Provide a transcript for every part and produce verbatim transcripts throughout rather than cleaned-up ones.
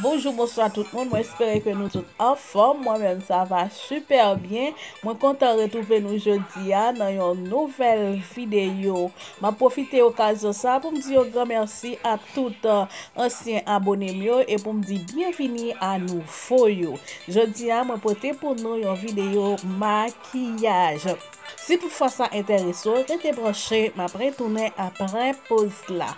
Bonjou, bonswa tout moun. Mwen espere ke nou tout anfòm. Mwen menm, sa va sipè byen. Mwen kontan retwouve nou jodi a nan yon nouvèl videyo. M ap pwofite okazyon sa pou m di yon gran mèsi a tout, uh, ansyen abone m yo e pou m di byenvini a nouvo yo. Jodi a, mwen pote pou nou yon videyo makiyaj. Si toutfwa sa enterese w, rete branche, m ap retounen apre poz la.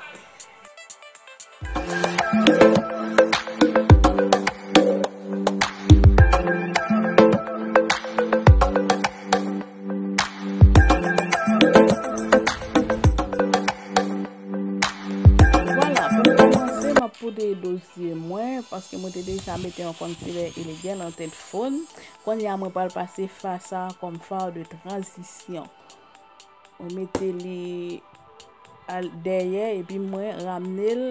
Vwala, pou m kòmanse, m ap pote do zye mwen, paske mwen te deja mete yon concealer elegant nan tèt fon. Kounye a, mwen pral pase fard sa kòm fard de tranzisyon. Mwen mete li al dèyè, epi mwen ramne l,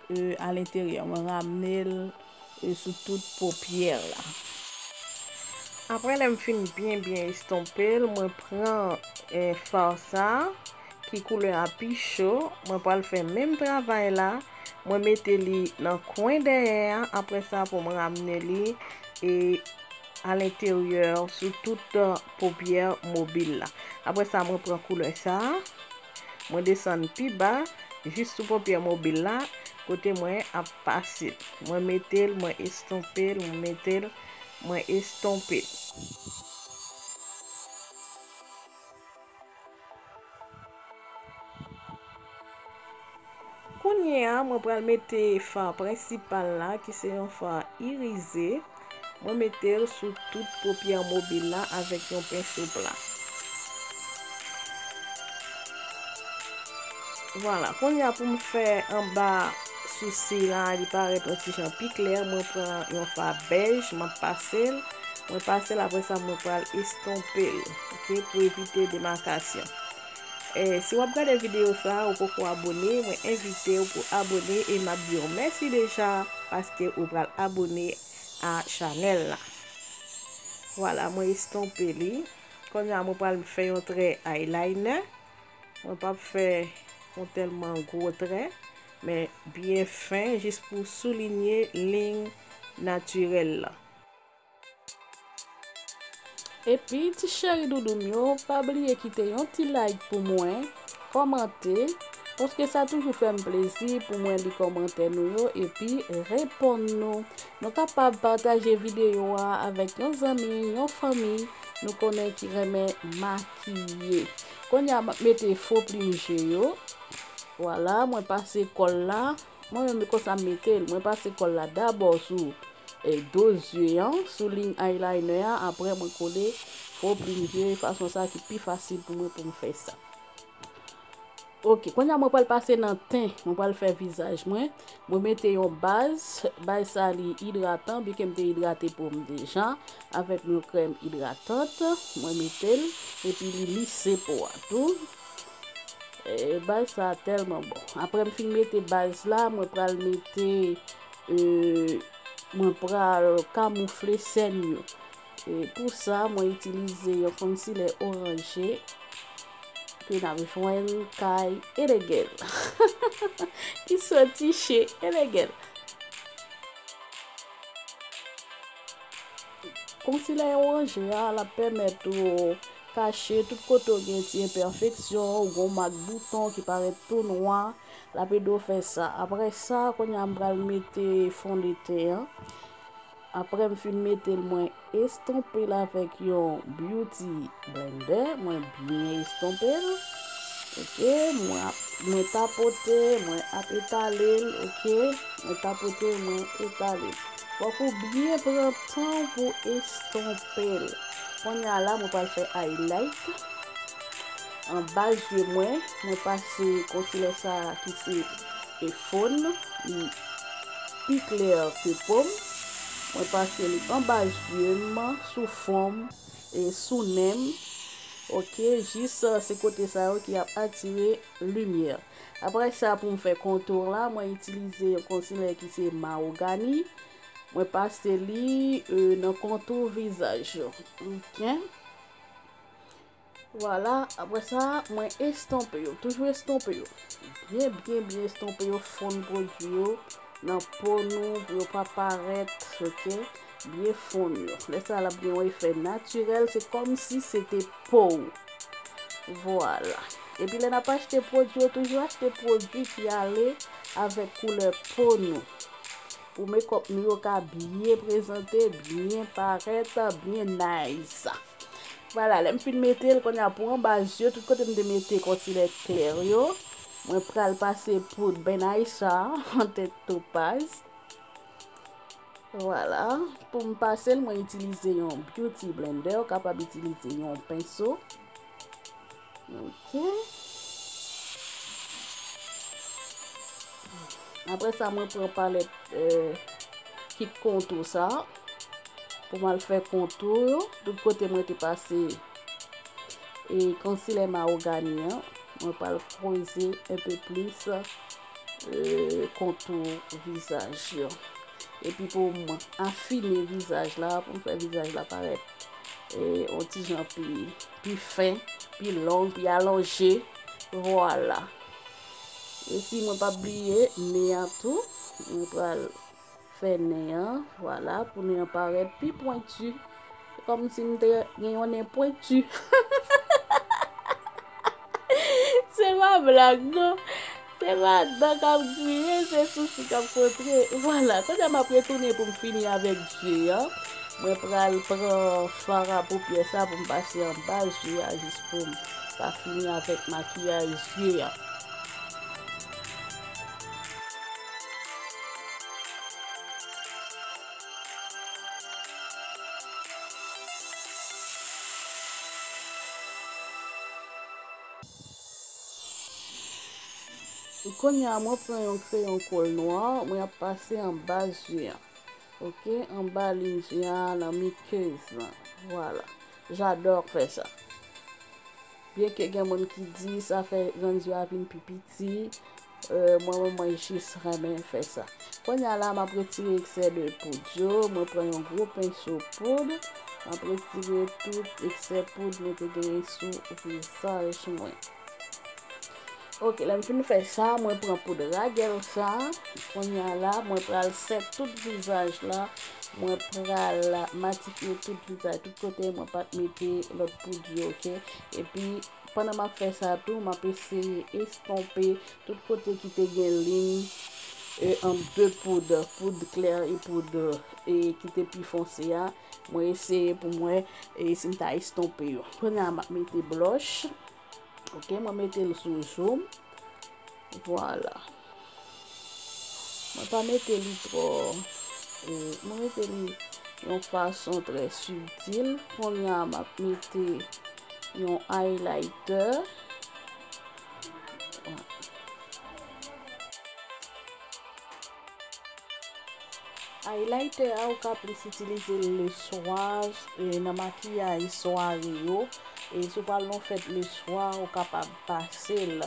e, alenteryè. Mwen ramne l, e, sou tout popyè la. Apre lè m fin byen, byen estonpe l, mwen pran, e, fard sa, ki koulè a pi cho. Mwen pral fè menm travay la. Mwen mete li nan kwen dèyè a. Apre sa, pou mwen ramne li, e, alenteryè sou tout, uh, popyè mobil la. Apre sa, mwen pran koulè sa a, mwen desann pi ba, jis sou popyè mobil la, kote mwen ap pase l. Mwen mete l, mwen estonpe l, mwen mete l, mwen estonpe l. Kounye a, mwen pral mete fard prensipal la, ki se yon fard irize. Mwen mete l sou tout popyè mobil la avèk yon penso pla. Vwala, kounye a pou m fè anba sousi la, li parèt yon ti jan pi klè, mwen pran yon fard bèj, m ap pase l. Mwen pase l, apre sa, mwen pral estonpe l, oke, pou evite demakasyon. E, si w ap gade videyo sa a, ou poko abone, mwen envite w pou abone e m ap di w mèsi deja paske ou pral abone a chanèl la. Vwala, mwen estonpe li. Kounye a, mwen pral fè yon trè eyeliner. Mwen p ap fè yon tèlman gwo trè, men byen fen, jis pou soulinye liy natirèl la. Epi, ti cheri doudou m yo, pa bliye kite yon ti like pou mwen, kòmante, paske sa toujou fè m plezi pou mwen li kòmantè nou yo epi reponn nou. Nou kapab pataje videyo a avèk yon zanmi, yon fanmi nou konnen ki renmen makiye. Kounye a, m ap mete fo plim je yo. Vwala, mwen pase kòl la. Mwen menm, konsa m mete l. Mwen pase kòl la dabò sou, e, do zye an, sou liy eyeliner an. Apre, mwen kole fo plim je fason sa ki pi fasil pou mwen pou m fè sa. Oke, kounye a mwen pral pase nan ten, mwen pral fè vizaj mwen. Mwen mete yon baz, baz sa li idratan, byenke m te idrate po m deja, avèk yon krèm idratant, mwen mete l, epi li lise po a tou. E, baz sa tèlman bon. Apre m fin mete baz la, mwen pral mete, e, mwen pral kamoufle sèn yo. E pou sa, mwen itilize yon concealer oranje ke n ap jwenn kay Elegel. Ki soti chez Elegel. Concealer oranje a, l ap pèmèt ou kache tout kote w gen ti enpèfeksyon, ou gen yon mak bouton ki parèt tou nwa, l ap ede w fè sa. Apre sa, kounye a m pral mete fondeten an. Apre m fin mete l, mwen estonpe l avèk yon beauty blender. Mwen byen estonpe l. Oke, mwen ap, mwen tapote, mwen ap etale l, oke. Mwen tapote, mwen etale l. Fòk ou byen pran tan w pou estonpe l. Kounye a la, mwen pral fè highlight. Anba zye mwen, mwen pase concealer sa a ki se, e, fon, li pi klè ke po m. Mwen pase li anba zye m, sou fwon m, e sou nen m. Oke, jis, e, se kote sa yo ki ap atire limyè. Apre sa, pou m fè kontou la, mwen itilize yon concealer ki se Mahogany. Mwen pase li, e, nan kontou vizaj yo. Oke. Vwala, apre sa, mwen estonpe yo. Toujou estonpe yo. Byen, byen, byen estonpe yo, fon pwodui yo. nan po nou, pou yo pa parèt, oke? Byen fonn yo. Lè sa l ap gen yon efè natirèl, se kòmsi se te po w. Vwala. Epi lè n ap achte pwodui yo, toujou achte pwodui ki ale avèk koulè po nou. Pou mekòp nou yo ka byen prezante, byen parèt, byen nice. Vwala, lè m fin mete l, kounye a pou anba zye, tout kote m te mete konsilè klè yo, mwen pral pase poud Ben Aisha, an tèt topaz. Vwala, pou m pase l, mwen itilize yon beauty blender, ou kapab itilize yon penso. Oke. Apre sa, mwen pran palèt, eh, kit kontou sa pou m al fè kontou yo. Tout kote mwen te pase e konsilè mawogani an, mwen pral kreze enpe plis, eh, kontou vizaj yo. Epi pou m afine vizaj la, pou m fè vizaj la parèt, eh, yon ti jan pi, pi fen, pi long, pi alonje. Vwala. E si mwen pa bliye nen an tou, mwen pral fè nen an, vwala, pou nen an parèt pi pwenti. Se kòmsi m te gen yon nen pwenti. Se pa blag, non. Se pa dan k ap griyen, se sousi k ap kontre. Vwala, kounye a m ap retounen pou m fini avèk zye an. Mwen pral pran fard a paupières sa pou m pase anba zye a jis pou m ka fini avèk makiyaj zye an. Kounye a, mwen pran yon kreyon kòl nwa, mwen ap pase anba zye an. Oke, anba liy zye a, nan mikez lan. Vwala. J'adore fè sa. Byenke gen moun ki di sa fè rann zye a vin pi piti, eh, mwen, mwen, mwen jis renmen fè sa. Kounye a la, m ap retire eksè de poud yo. Mwen pran yon gwo penso poud. M ap retire tout eksè poud mwen te genyen sou vizaj mwen. Oke, lè m fin fè sa, mwen pran poud ragèl sa. Kounye a la, mwen pral sèt tout vizaj la. Mwen pral matifye tout vizaj, tout kote mwen pa t mete lòt poud yo, oke? Epi, pandan m ap fè sa tou, m ap eseye estonpe tout kote ki te gen liy, e, ant de poud, poud klè e poud, e, ki te pi fonse a. Mwen eseye pou m wè, e, si m ta estonpe yo. Kounye a, m ap mete blòch. Oke, mwen mete l sou jou m. Vwala. Mwen pa mete li twò, e, mwen mete li yon fason trè sibtil. Kounye a, m ap mete yon highlighter. Highlighter a, ou ka plis itilize l leswa, e, nan makiyaj sware yo. E si w pral nan fèt leswa, ou kapab pase l.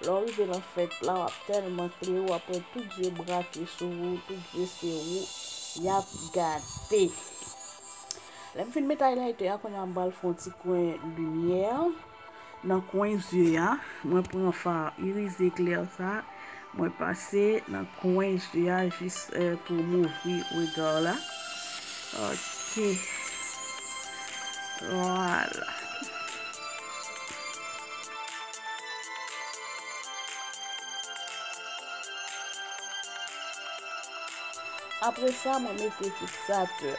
Lè w rive nan fèt la, w ap tèlman klere, w ap wè tout zye brake sou ou, tout zye se ou y ap gade. Lè m fin met highlighter a, kounye a m pral fè yon ti kwen limyè nan kwen zye a. Mwen pran fard irize klè sa, mwen pase nan kwen zye a jis, eh, pou m ouvri rega la. Oke. Vwala. Apre sa, mwen mete fiksatè.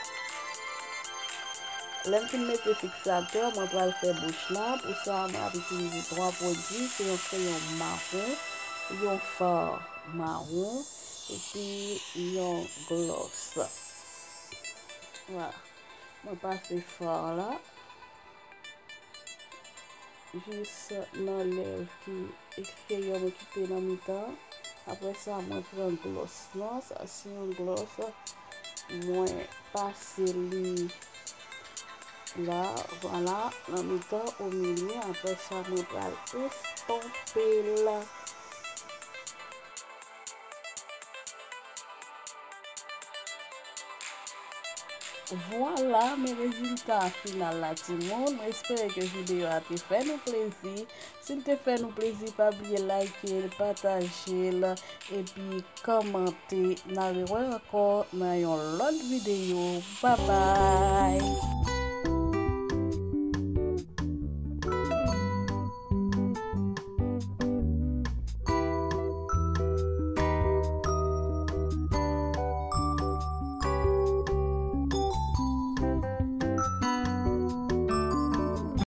Lè m fin mete fiksatè, mwen pral fè bouch la. Pou sa, mwen ap itilize twa pwodui. Se yon kreyon mawon, yon fard mawon, epi yon glòs. Vwala. Mwen pase fard la jis nan lèv ki eksteryè mwen kite nan mitan. Apre sa, mwen pran glòs lan. Sa se yon glòs. Mwen pase li la, vwala, nan mitan, o milye. Apre sa, mwen pral estonpe l. Vwala, men rezilta final la, timoun. Mwen espere ke videyo a te fè nou plezi. Si l te fè nou plezi, pa bliye like l, pataje l, epi kòmante. N a rewè ankò nan yon lòt videyo. Babay!